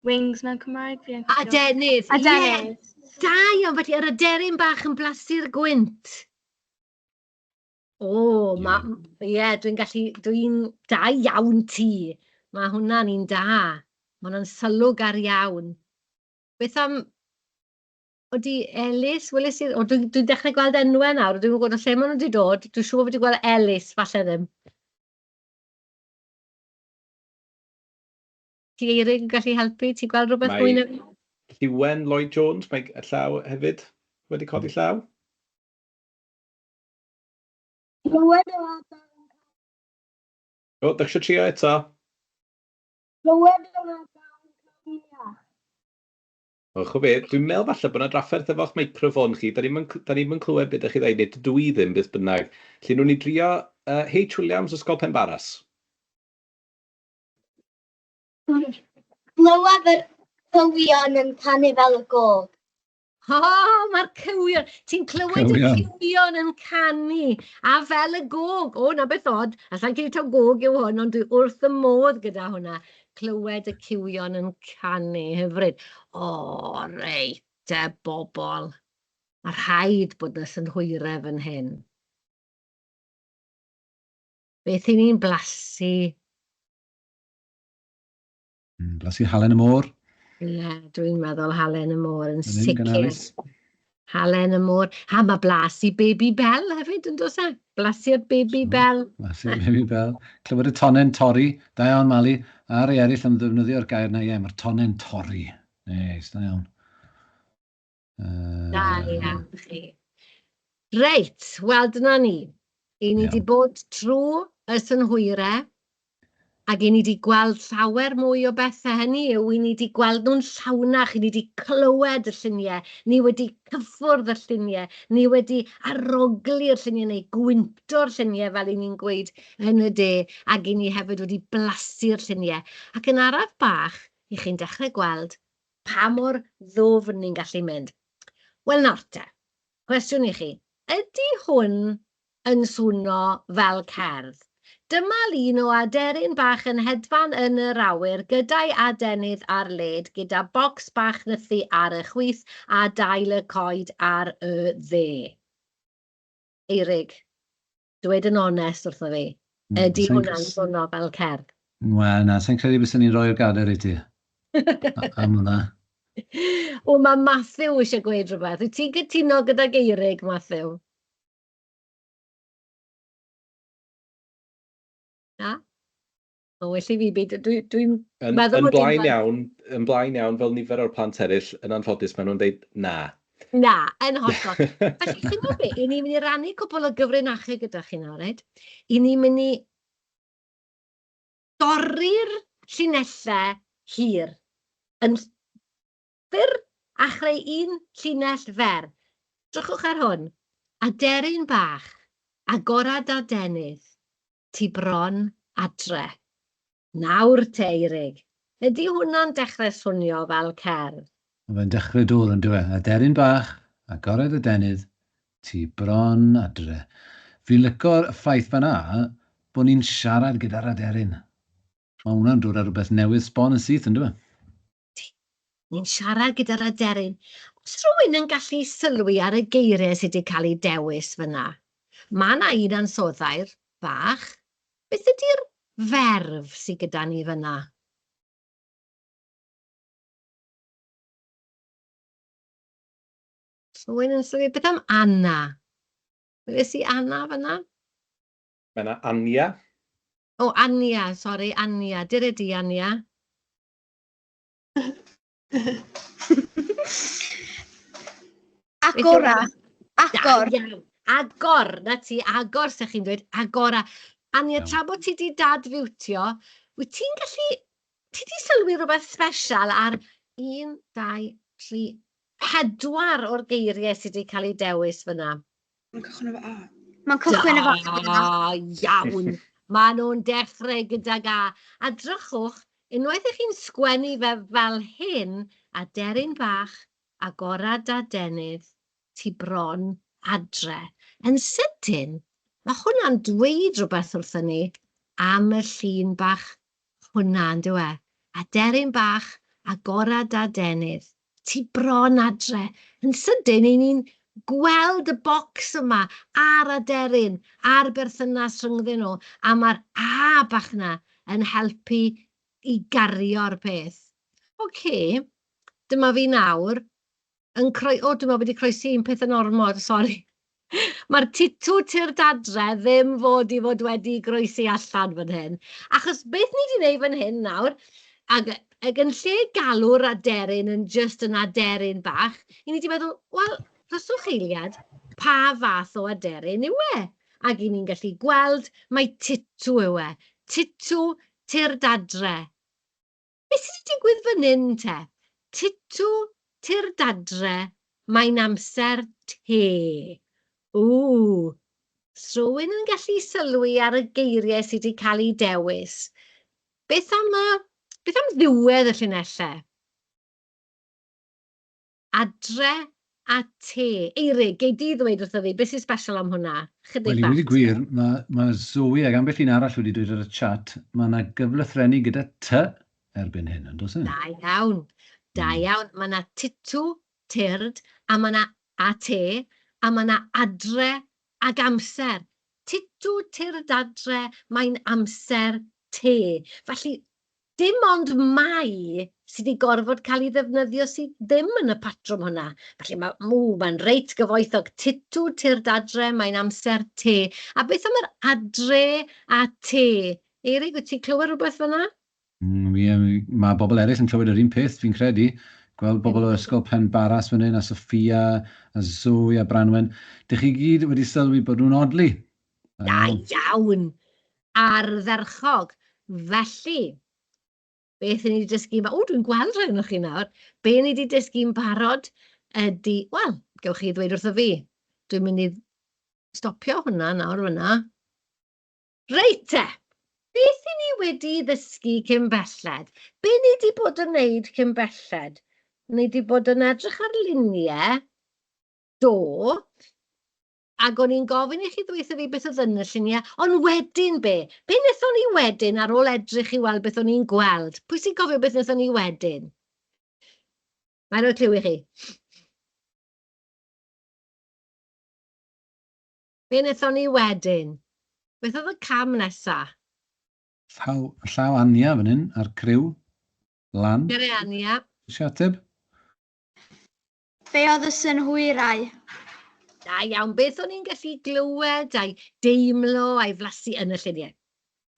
wings mewn Cymraeg? Fi anghofio. Adenydd. Adenydd. Ie. Da iawn, felly yr aderyn bach yn blasu'r gwynt. O, ma, ie, yeah, dwi'n gallu, dwi'n, da iawn ti. Mae hwnna'n un da. Mae hwnna'n sylw gar iawn. Beth am, odi Elis, weles i, o, dwi'n dwi dechrau gweld enwau nawr, dwi'n gwybod o lle maen nhw wedi dod, dwi'n siŵr bod wedi gweld Elis, falle ddim. Ti Eirig yn gallu helpu? Ti'n gweld rhywbeth mwy na fi? Lliwen Lloyd Jones, mae llaw hefyd wedi codi llaw. Clywed yr adar. O, dych eisiau trio eto? Clywed yr adar yn canu'n iach. O, chw be, dwi'n meddwl falle bod yna drafferth efo'ch meicroffon chi. Da ni'm yn, da ni'm yn clywed beth ydych chi ddeud, neu dydw i ddim beth bynnag. Felly, nhw'n ni drio H. Williams, Ysgol Penbarras. Clywaf yr cywion yn canu fel y gog. O, mae'r cywion. Ti'n clywed y cywion yn canu, a fel y gog. O, na beth od. Allai'n credu taw gog yw hwn, ond dwi wrth y modd gyda hwnna. Clywed y cywion yn canu, hyfryd. O, reit, e, bobl. Mae rhaid bod yna synhwyrau fan hyn. Beth i ni'n blasu? Blasu halen y môr. Ie, yeah, dwi'n meddwl halen y môr yn sicr. Halen y môr. Ha, mae blas i Baby Bell hefyd, yn does e? Blasu'r Baby Bell. Blasu'r Baby Bell. Clywed y tonen torri. Da iawn, Mali. A rei eraill am ddefnyddio'r gair na, ie, mae'r tonen torri. Neis, da iawn. Da iawn chi. Reit, wel dyna ni. I ni wedi bod trwy y synhwyrau ac i ni wedi gweld llawer mwy o bethau hynny yw, i ni wedi gweld nhw'n llawnach, i ni wedi clywed y lluniau, ni wedi cyffwrdd y lluniau, ni wedi arogli'r lluniau neu gwynto'r lluniau fel i ni'n gweud yn y de, ac i ni hefyd wedi blasu'r lluniau. Ac yn araf bach, i chi'n dechrau gweld pa mor ddwfn ni'n gallu mynd. Wel nawr te, cwestiwn i chi, ydy hwn yn swno fel cerdd? Dyma lun o aderyn bach yn hedfan yn yr awyr gyda'i adenydd ar led gyda bocs bach nythu ar y chwith a dail y coed ar y dde. Eirig, dweud yn onest wrtho fi, ydy hwnna'n swno fel cerdd? Wel, na, sai'n credu byswn i'n rhoi'r gadair i ti am hwnna. O, mae Matthew eisiau gweud rhywbeth. Wyt ti'n cytuno gyda Geirig, Matthew? Na? O, well i fi beidio. Dwi'n dwi yn, meddwl yn blaen iawn, yn blaen iawn, fel nifer o'r plant eraill, yn anffodus, maen nhw'n dweud na. Na, yn hollol. Felly, chi'n gwybod be? I ni'n mynd i rannu cwpl o gyfrinachau gyda chi nawr, reit? I ni'n mynd i dorri'r llinellau hir yn fyr a chreu un llinell fer. Drychwch ar hwn. Aderyn bach, agorad adenydd, ti bron adre. Nawr te, Eirig, ydy hwnna'n dechrau swnio fel cerdd? Mae fe'n dechrau dod yn dyw e. Aderyn bach, agored adenydd, ti bron adre. Fi'n lico'r ffaith fan'na bod ni'n siarad gyda'r aderyn. Mae hwnna'n dod â rhywbeth newydd sbon yn syth, yn dyw e? Ni'n siarad gyda'r aderyn. Os rhywun yn gallu sylwi ar y geiriau sydd wedi cael eu dewis fyna, mae yna un ansoddair bach. Beth ydy'r ferf sydd gyda ni fyna? Rhywun yn sylwi? Beth am Anna? Weles i Anna fan'na? Mae yna Ania. O, Ania, sori, Ania. Dere di, Ania. Agora. Agor. Da iawn. Agor, na ti, agor, se chi'n dweud, agora. Ania, tra bod ti di dad-fiwtio, wyt ti'n gallu, ti di sylwi rhywbeth special ar 1, 2, 3, 4 o'r geiriau sydd wedi cael eu dewis fyna? Mae'n cychwyn efo A. Mae'n cychwyn efo A. Da iawn. Maen nhw'n dechrau gydag A. A drychwch, unwaith i chi'n sgwennu fe fel hyn, aderyn bach, agorad a denydd, ti bron adre. Yn sydyn, mae hwnna'n dweud rhywbeth wrthyn ni am y llun bach hwnna, yn dyw e? Aderyn bach, agorad a denydd. Ti bron adre. Yn sydyn, 'y ni'n gweld y bocs yma a'r aderyn a'r berthynas rhyngddyn nhw, a mae'r A bach 'na yn helpu i gario'r peth. Ocê, dyma fi nawr yn creu... O, dwi'n meddwl bod wedi croesi un peth yn ormod, sori. Mae'r titw tyrd adre ddim fod i fod wedi groesi allan fan hyn. Achos beth ni 'di wneud fan hyn nawr, ac, ac yn lle galw'r aderyn yn jyst yn aderyn bach, i ni 'di meddwl, wel, rhoswch eiliad, pa fath o aderyn yw e? Ac i ni'n gallu gweld mai titw yw e. Titw tyrd adre. Beth sydd wedi digwydd fan hyn te? Titw tyrd adre, mae'n amser te. Ww! Os rhywun yn gallu sylwi ar y geiriau sydd wedi cael eu dewis, beth am, y, beth am ddiwedd y llinellau? Adre a te. Eirig, gei di ddweud wrtho fi, beth sy'n special am hwnna? Chydig Wel, i bach. ddweud y gwir, mae, mae Zoe ac ambell un arall wedi dweud ar y chat, mae yna gyflythrennu gyda ty erbyn hyn, yn does e? Da iawn, da iawn. Mae yna titw, tyrd, a mae yna a te, a mae yna adre ag amser. Titw, tyrd, adre, mae'n amser te. Felly, dim ond mai sydd wedi gorfod cael ei ddefnyddio sydd ddim yn y patrwm hwnna. Felly mae, ww, mae'n reit gyfoethog. Titw, tyrd adre, mae'n amser te. A beth am yr adre a te? Eirig, wyt ti'n clywed rhywbeth fan'na? Ie, mae bobl eraill yn clywed yr un peth, fi'n credu. Gweld bobl o Ysgol Pen Barras fan hyn, a Sophia, a Zoe, a Branwen. Dych chi gyd wedi sylwi bod nhw'n odli. Da iawn! Ardderchog. Felly, beth 'y ni 'di dysgu... O, dwi'n gweld rhai ohonoch chi nawr. Be ni 'di dysgu'n barod ydy... Wel, gewch chi ddweud wrtho fi. Dwi'n mynd i stopio hwnna nawr fan'na. Reit te, beth 'y ni wedi ddysgu cyn belled? Be ni 'di bod yn wneud cyn belled? Ni 'di bod yn edrych ar luniau, do, ac o'n i'n gofyn i chi ddweutho fi beth oedd yn y lluniau, ond wedyn be? Be wnaethon ni wedyn ar ôl edrych i weld beth o'n i'n gweld? Pwy sy'n cofio beth wnaethon ni wedyn? Mae'n rhoi cliw i chi. Be wnaethon ni wedyn? Beth oedd y cam nesa? Llaw, llaw Ania fan hyn, a'r criw. Lan. Gyrru Ania. Eisiau ateb? Be oedd y synhwyrau? Da iawn, beth o'n i'n gallu glywed a'i deimlo a'i flasu yn y lluniau?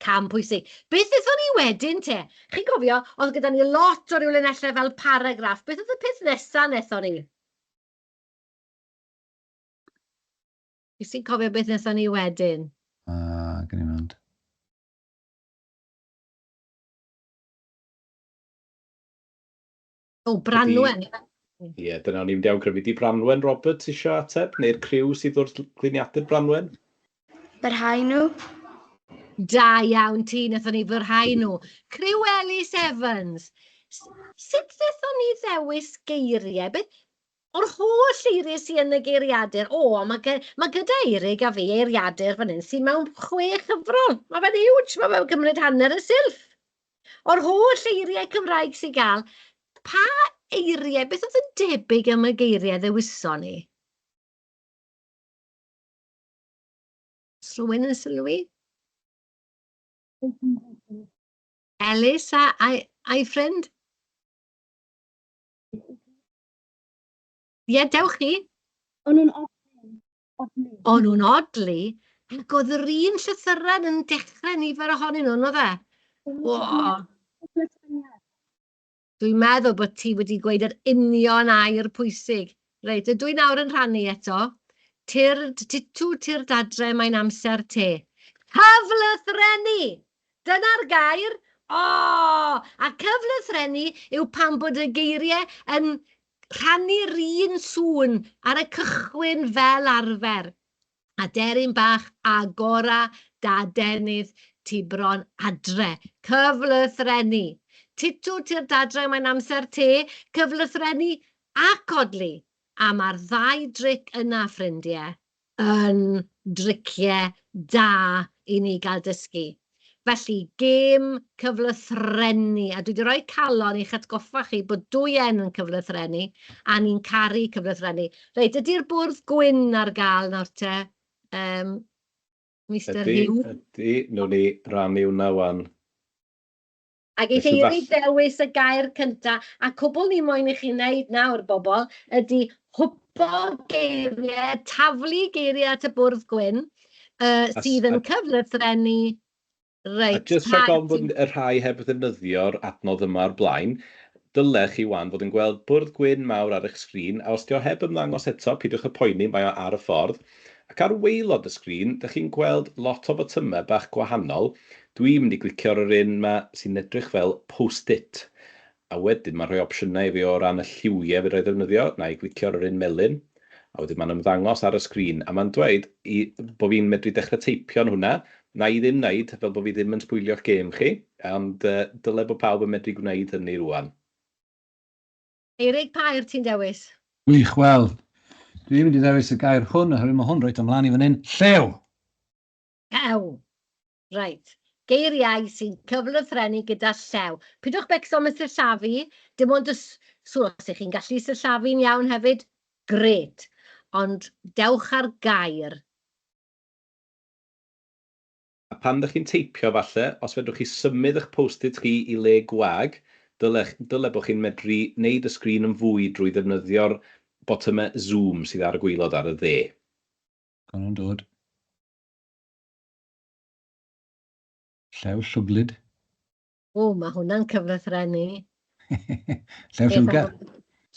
Cam pwysig. Beth wnaethon ni wedyn te? Chi'n cofio, oedd gyda ni lot o ryw linellau fel paragraff. Beth oedd y peth nesaf wnaethon ni? Chi sy'n cofio beth wnaethon ni wedyn? Ah, gen i weld. O, Branwen. Ie, dyna o'n i'n mynd i awgrymu. Di Branwen Roberts eisiau ateb, neu'r criw sydd wrth gliniadur Branwen? Byrhau nhw. Da iawn ti, wnaethon ni fyrhau nhw. Criw Ellis Evans. Sut wnaethon ni ddewis geiriau? Beth, o'r holl eiriau sydd yn y geiriadur, o, mae, mae gyda Eirig a fi eiriadur fan hyn sydd mewn chwe chyfrol. Mae fe'n huge, mae fe'n cymryd hanner y silff. O'r holl eiriau Cymraeg sy'n gael, pa eiriau, beth oedd yn debyg am y geiriau ddewison ni? Oes rhywun yn sylwi? Elis a, a'i, a'i ffrind? Ie, dewch chi. O'n nhw'n odli. Odli. O'n nhw'n odli, ac oedd yr un llythyren yn dechrau nifer ohonyn nhw, oedd e? O! Dwi'n meddwl bod ti wedi gweud yr union air pwysig. Reit, ydw i nawr yn rhannu eto? Tyrd, titw, tyrd adre, mae'n amser te. Cyflythrennu! Dyna'r gair! O! A cyflythrennu yw pan bod y geiriau yn rhannu'r un sŵn ar y cychwyn fel arfer. Aderyn bach agora dadenydd tu bron adre. Cyflythrennu. Titw tu'r dadre mae'n amser te, cyflythrennu ac odli. A mae'r ddau dric yna, ffrindiau, yn driciau da i ni gael dysgu. Felly, gêm cyflythrennu, a dwi 'di rhoi calon i'ch atgoffa chi bod dwy N yn cyflythrennu, a ni'n caru cyflythrennu. Reit, ydy'r bwrdd gwyn ar gael nawr te, um, Mister Ydy, Hugh? ydy, wnawn ni rannu hwnna wan. Ac eith Felly Eiry fall- dewis y gair cynta, a cwbl ni moyn i chi wneud nawr, bobl, ydy hwpo geiriau, taflu geiriau at y bwrdd gwyn, sydd yn cyflythrennu A reit. jyst Pa rhag ofn bod ti'n... y rhai heb ddefnyddio'r adnodd yma o'r blaen, dylech chi 'wan fod yn gweld bwrdd gwyn mawr ar eich sgrin, a os 'di o heb ymddangos eto, peidiwch â poeni, mae o ar y ffordd. Ac ar waelod y sgrin, dach chi'n gweld lot o fotymau bach gwahanol. Dwi'n mynd i glicio ar yr un 'ma sy'n edrych fel post-it. A wedyn mae'n rhoi opsiynau i fi o ran y lliwiau fedra i ddefnyddio. Wna i glicio ar yr un melyn, a wedyn mae'n ymddangos ar y sgrin, a mae'n dweud i bod fi'n medru dechrau teipio yn hwnna. Wna i ddim wneud, fel bod fi ddim yn sbwylio'ch gêm chi, ond yy dyle bod pawb yn medru gwneud hynny rŵan. Eirig, pa air ti'n dewis? Gwych, wel, dwi'n mynd i ddewis y gair hwn, oherwydd mae hwn reit ymlaen i fan hyn. Llew! Llew! Reit. Geiriau sy'n cyflythrennu gyda llew. Pidwch becso am y sillafu, dim ond y sŵn. Os ych chi'n gallu sillafu'n iawn hefyd, grêt. Ond dewch ar gair. A pan dach chi'n teipio falle, os fedrwch chi symud eich post-it chi i le gwag, dylech, dyle bod chi'n medru wneud y sgrin yn fwy drwy ddefnyddio'r botymau zoom sydd ar y gwaelod ar y dde. Gawn nhw'n dod. Llew llwglyd. O, mae hwnna'n cyflythrennu. Llew lliwgar.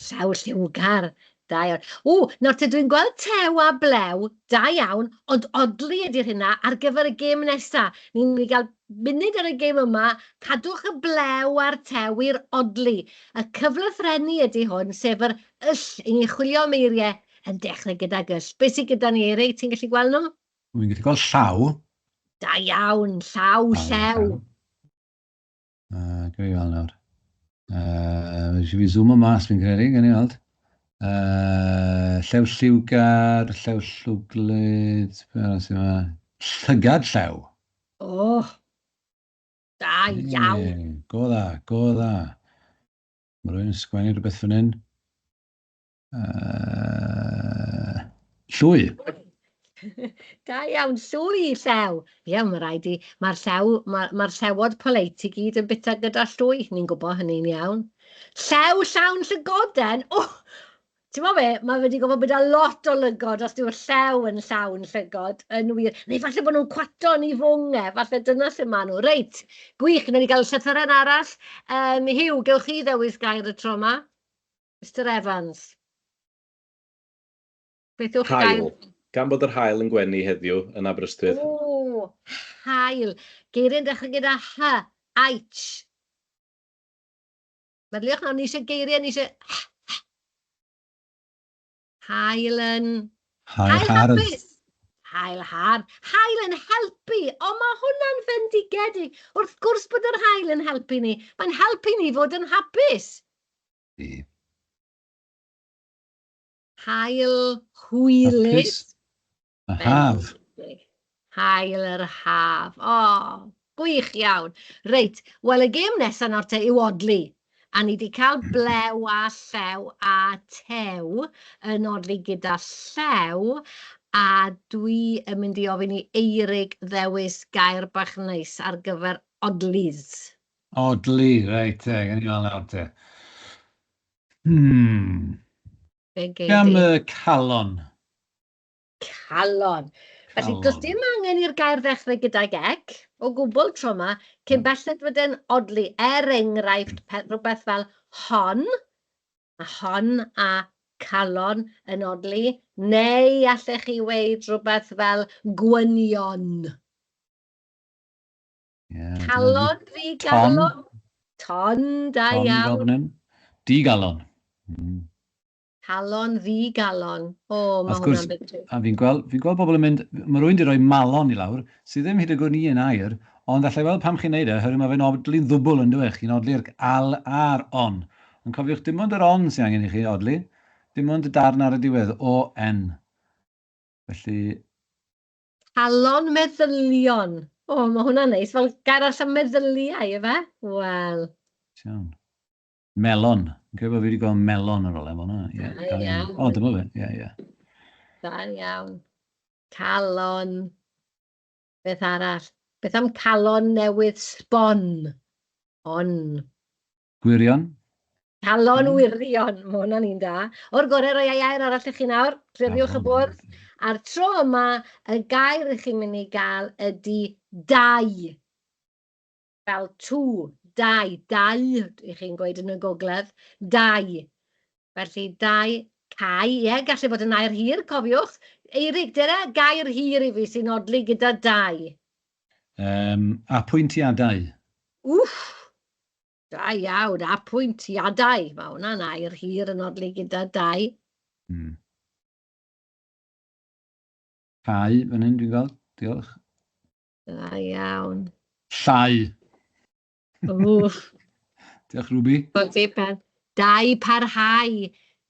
Llew lliwgar. Da iawn. O, nawr te dwi'n gweld tew a blew, da iawn, ond odli ydy'r hynna ar gyfer y gêm nesa. Ni'n mynd i gael munud ar y gêm yma, cadwch y blew a'r tew i'r odli. Y cyflythrennu ydy hwn, sef yr yll, i ni chwilio am eiriau yn dechrau gydag yll. Be sydd gyda ni, Eirig? Ti'n gallu gweld nhw? Wy'n gallu gweld llaw. Da iawn, llaw, llew. Gwyd i weld nawr. Mae eisiau fi zoom o mas fi'n credu, gan i weld. Llew lliwgar, llew llwglyd, beth arall sy'n yma? Llygad llew. O, da iawn. Go dda, go dda. Mae rhywun yn sgwennu rhywbeth fan hyn. Llwy. Da iawn, llwy, llew. Ie, mae rhaid i... Mae'r llew, mae'r ma llewod poleit i gyd yn bita gyda llwy, ni'n gwybod hynny'n iawn. Llew llawn llygoden? O! Ti'n gwybod be, mae fe wedi gorfod bwyta lot o lygod os dyw'r llew yn llawn llygod, yn wir. Neu falle bod nhw'n cwato yn ei fwng e, falle dyna lle maen nhw. Reit, gwych, wnawn ni gael llythyren arall. Um, Hugh, gewch chi ddewis gair y tro yma? Mister Evans. Beth yw'ch gair? Haul. Gan bod yr haul yn gwenu heddiw yn Aberystwyth. O, haul. Geiriau'n dechrau gyda H, H. Meddyliwch nawr, ni eisiau geiriau, ni eisiau h, h. Haul yn... Haul hardd. hapus. Haul hardd. Haul yn helpu. O, mae hwnna'n fendigedig. Wrth gwrs bod yr haul yn helpu ni. Mae'n helpu ni fod yn hapus. Fi. Haul hwylus. Y haf. Haul yr haf. O, gwych iawn. Reit, wel y gêm nesaf nawr te yw odli. A ni wedi cael blew a llew a tew yn odli gyda llew, a dwi yn mynd i ofyn i Eirig ddewis gair bach neis ar gyfer odlis. Odli, reit te, gawn ni weld nawr te. Hmm. Be gei Be am di? y calon? Calon. Felly, does dim angen i'r gair ddechrau gydag ec o gwbl tro yma, cyn belled fod e'n odli. Er enghraifft, rhywbeth fel hon, a hon a calon yn odli, neu allech chi weud rhywbeth fel gwynion. Yeah, Calon, ddigalon. Ton, da iawn. Digalon. Calon ddigalon. O, mae Wrth gwrs, hwnna'n bit a fi'n gweld, fi'n gweld bobl yn mynd, mae rhywun wedi rhoi malon i lawr, sydd ddim hyd y gwn i yn air, ond allai weld pam chi'n neud e, oherwydd mae fe'n odli'n ddwbl yn dyw e, chi'n odli'r al a'r on. Ond cofiwch, dim ond yr on sy'n angen i chi odli, dim ond y darn ar y diwedd, o, n. Felly... Calon meddylion. O, mae hwnna'n neis, fel gair arall am meddyliau, ife? Wel. Iawn. Melon. Fi'n credu bod fi wedi gweld melon ar ôl e, ma' hwnna, ie. Da iawn. O, dyma fe, ie, ie. Da iawn. Calon. Beth arall? Beth am calon newydd sbon? On. Gwirion. Calon wirion, mae hwnna'n un da. O'r gorau, roi ei air arall i chi nawr. Cliriwch y bwrdd. A'r tro yma, y gair i chi'n mynd i gael ydy dau. Fel two, dau, dau, i chi'n gweud yn y gogledd, dau. Felly, dau, cau, ie, gallu fod yn air hir, cofiwch. Eirig, dere gair hir i fi sy'n odli gyda dau. Apwyntiadau. Wff! Da iawn, apwyntiadau. Mae hwnna'n air hir yn odli gyda dau. Cau, fan hyn dwi'n gweld, diolch. Da iawn. Llai. Wff. Diolch, Ruby. Codi pen. Dau parhau.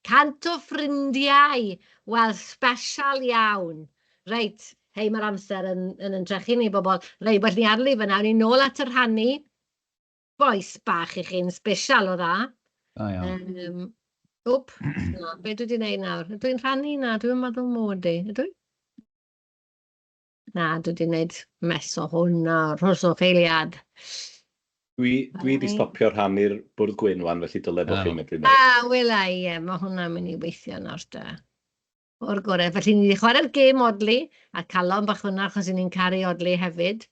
100 o ffrindiau. Wel, special iawn. Reit, hei, mae'r amser yn, yn yn trechu ni, bobl. Reit, well ni arlu fyna, ni nôl at y rhannu. Bois bach i chi'n special o dda. Da iawn. Wp, na, be dwi wedi gwneud nawr? Ydw i'n rhannu? Na, dwi'n meddwl mod i. Ydw i? Na, dwi 'di wneud mess o hwn nawr, rhoswch eiliad. Dwi, dwi 'di stopio rhannu'r bwrdd gwyn wan, felly dyle bod chi'n medru wneud. Ah, wela i, ie, mae hwnna'n mynd i weithio nawr te. O'r gorau. Felly ni wedi chwarae'r gêm odli, a calon bach hwnna achos 'y ni'n caru odli hefyd.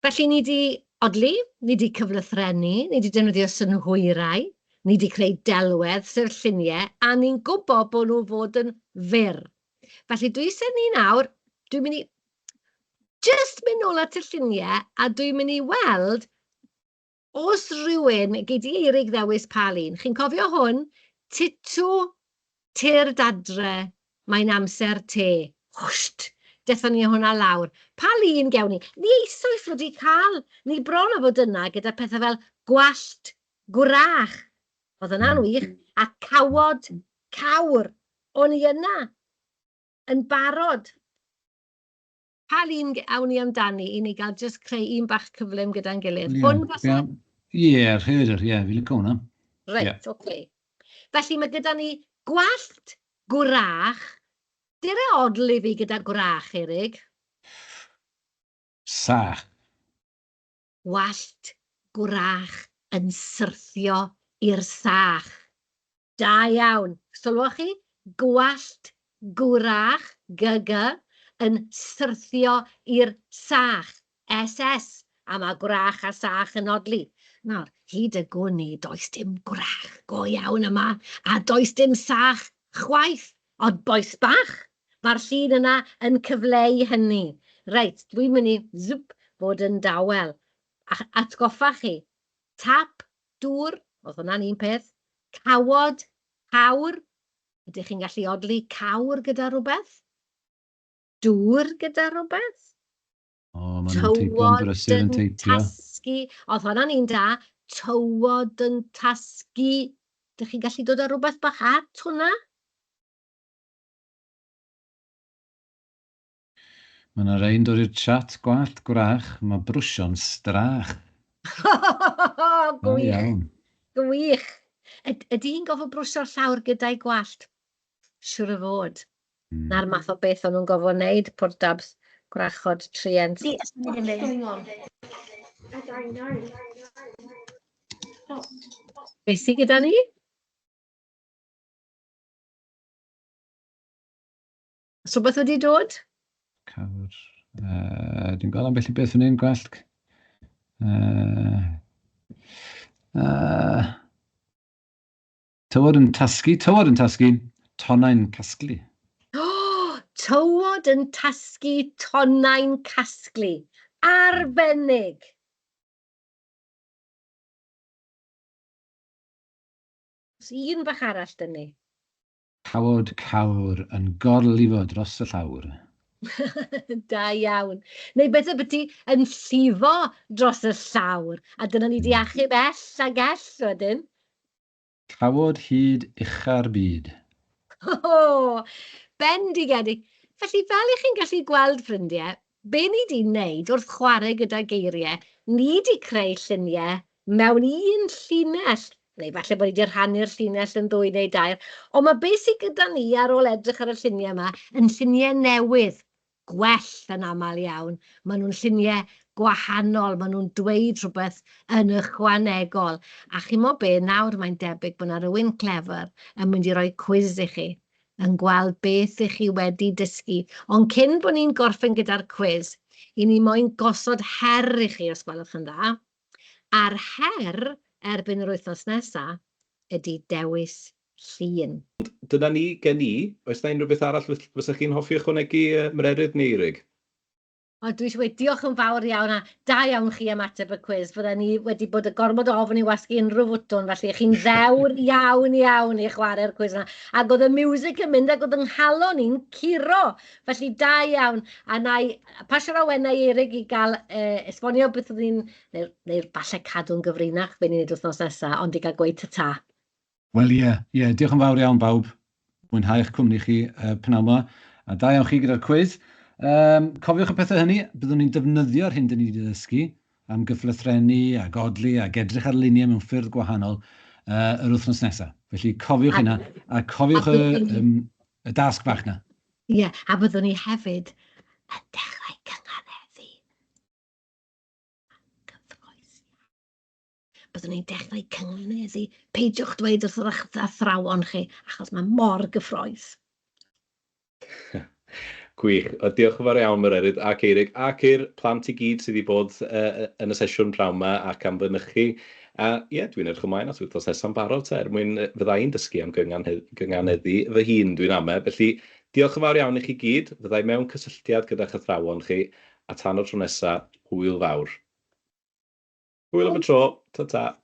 Felly ni 'di odli, ni 'di cyflythrennu, ni 'di defnyddio synhwyrau, ni 'di creu delwedd, sef lluniau, a ni'n gwybod bod nhw fod yn fyr. Felly dwi isie ni nawr, dwi'n mynd i jyst mynd nôl at y lluniau a dwi'n mynd i weld os rhywun, gei di Eirig ddewis pa lun. Chi'n cofio hwn? Titw Tyrd adre, mae'n amser te. Wsht! Dethon ni â hwnna lawr. Pa lun gewn ni? Ni eisoes wedi cael, ni bron â fod yna gyda pethau fel gwallt gwrach. Oedd hwnna'n wych. A cawod cawr. O'n i yna yn barod. Pa lun awn ni amdani i ni gael jyst creu un bach cyflym gyda'n gilydd? Hwn falle? Ie, rhaeadr, ie, fi'n licio hwnna. Reit, oce. Felly mae gyda ni gwallt gwrach. Dere odl i fi gyda gwrach, Erig. Sach. Gwallt gwrach yn syrthio i'r sach. Da iawn. Sylwoch chi? Gwallt gwrach, GG, yn syrthio i'r sach, SS, a mae gwrach a sach yn odli. Nawr, hyd y gwn i, does dim gwrach go iawn yma, a does dim sach chwaith, ond bois bach, mae'r llun yna yn cyfleu hynny. Reit, dwi'n mynd i, zwp, fod yn dawel. A atgoffa chi, tap, dŵr, oedd hwnna'n un peth, cawod, cawr, ydych chi'n gallu odli cawr gyda rhywbeth? Dŵr gyda rhywbeth? O, maen nhw'n teipio'n brysur yn teipio. Tasgu, oedd hwnna'n un da, tywod yn tasgu. Ydych chi'n gallu dod â rhywbeth bach at hwnna? Mae yna rei'n dod i'r chat, gwallt gwrach, mae brwsio'n strach. Gwych. Iawn. Gwych. Ydy hi'n gofod brwsio'r llawr gyda'i gwallt? Siwr o fod. Na'r math o beth o'n nhw'n gofod wneud, pwrdabs, gwrachod, trient. Beth sydd gyda ni? Oes rhywbeth wedi dod? Cawr. Dwi'n gweld ambell i beth fan hyn, gwallt. Tywod yn tasgu, tywod yn tasgu, tonnau'n casglu. O, tywod yn tasgu, tonnau'n casglu. Arbennig! Oes un bach arall 'da ni? Cawod cawr yn gorlifo dros y llawr. Da iawn. Neu beth ambyti yn llifo dros y llawr, a dyna ni 'di achub ell ag ell wedyn. Cawod hyd ucha'r byd. O, bendigedig. Felly, fel 'y chi'n gallu gweld, ffrindiau, be ni 'di wneud wrth chwarae gyda geiriau, ni 'di creu lluniau mewn un llinell, neu falle bod ni 'di rhannu'r llinell yn ddwy neu dair, ond ma' be sy gyda ni ar ôl edrych ar y lluniau 'ma yn lluniau newydd, gwell yn aml iawn. Maen nhw'n lluniau gwahanol, maen nhw'n dweud rhywbeth yn ychwanegol. A chimod be, nawr mae'n debyg bod 'na rywun clefer yn mynd i roi cwis i chi, yn gweld beth 'y chi wedi dysgu. Ond cyn bod ni'n gorffen gyda'r cwis, 'y ni moyn gosod her i chi, os gwelwch yn dda. A'r her erbyn yr wythnos nesa ydy dewis llun. Dyna ni gen i. Oes 'na unrhyw beth arall fysech chi'n hoffi ychwanegu, Mererid neu Eurig? O, dwi eisiau gweud diolch yn fawr iawn a da iawn chi am ateb y cwis. Fydden ni wedi bod y gormod o ofn i wasgu unrhyw fwtwn, felly chi'n ddewr iawn iawn i chwarae'r cwis yna. Ac oedd y miwsig yn mynd ac oedd yng nghalon i'n curo. Felly da iawn. A wna i pasio'r awenau i Eurig i gael esbonio beth oedd ni'n... Neu, neu falle cadw'n gyfrinach be ni'n wneud wythnos nesaf, ond i gael gweud ta-ta. Wel ie, ie, diolch yn fawr iawn bawb. Mwynhau eich cwmni chi pnawn 'ma. A da iawn chi gyda'r cwis. Cofiwch y pethau hynny, byddwn ni'n defnyddio'r hyn dyn ni wedi ddysgu am gyflythrennu a godli ac edrych ar luniau mewn ffyrdd gwahanol yr wythnos nesaf. Felly cofiwch hynna a cofiwch y, um, y dasg bach na. Ie, yeah, a byddwn ni hefyd yn dechrau cynganeddu. Cyffroes. Byddwn ni'n dechrau cynganeddu. Peidiwch dweud wrth yr athrawon chi, achos mae mor gyffroes. Gwych. O, diolch yn fawr iawn, Mererid ac Eirig, ac i'r plant i gyd sydd wedi bod yn y sesiwn pnawn 'ma ac am fynychu. A ie, dwi'n edrych ymlaen at wythnos nesa'n barod te, er mwyn fydda i'n dysgu am gynganeddu fy hun, dwi'n ame. Felly, diolch yn fawr iawn i chi gyd. Fydda i mewn cysylltiad gyda'ch athrawon chi, a tan y tro nesa, hwyl fawr. Hwyl am y tro. Ta-ta.